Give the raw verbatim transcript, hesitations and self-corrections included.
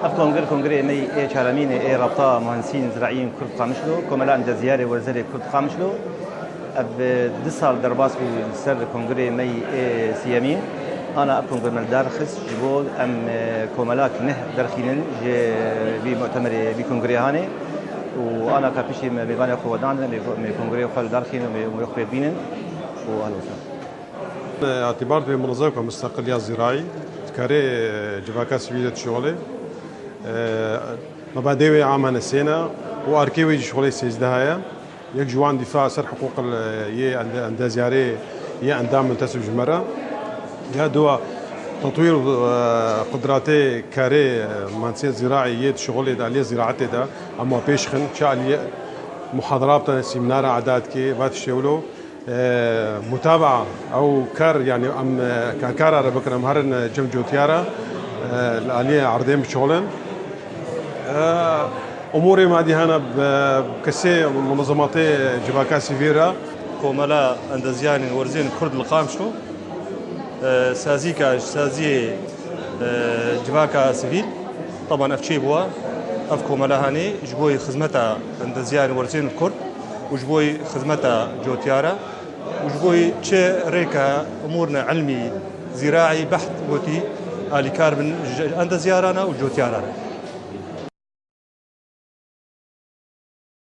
Ev kongir, kongrê me yê çaremîn ê Rabta Muhendisîn Ziraîyên Kurd Qamişlo, Komela Endezyarê Werzerê Kurd Qamişlo. Ev, e, du sal derbas bû li ser kongrê me yê siyemîn. Ana ev kongir me li dar xist ji bo em, e, komelak neh derxînin ji vî mutemerê, vî kongrê hanê. Û ana ka piştî me mêvanê xwe wedan, me, me kongrê xwe li dar xînin û me, me xwe bînin. Û ahlan we sehlan. Îtibar dê munezemeke mustaqil ya zîraî, karê civaka sivîl de dişuxulê. E, mebadê wê amane sêne û arkê wê jî şuxulê sêzdeh ye. Yek ji wan dîfa ser hiqûq yê ende-, endezyarê yê endam muntesib ji me re. Ya dua tetwîr, e, qudratê karê, e, muhendisê zîraî yê şuxulê de aliyê zîraetê de em wa pêş xin, çi aliyê muhadara bidane, semînara eda dike, va tiştê wilo. E, mutabaa ew kar, yanî em, e, karkara re bikin, em herin, e, cem cotiyara, e, li aliyê erdên biçolin. E, umûrê madî hene bi kesê munezematê civaka sivîl re. Komela Endezyanên Werzên Kurd li Qamişlo, e, sazîka ji saziyê, e, civaka sivîl, teban ev çêbûwa, ev komela hanê ji bo xizmeta endezyanên werzên Kurd û ji bo xizmeta cotiyara û ji bo çi rêka umûrne ilmî, zîraî, beht gotî, alîkar bin ji endezyaran û cotiyaran.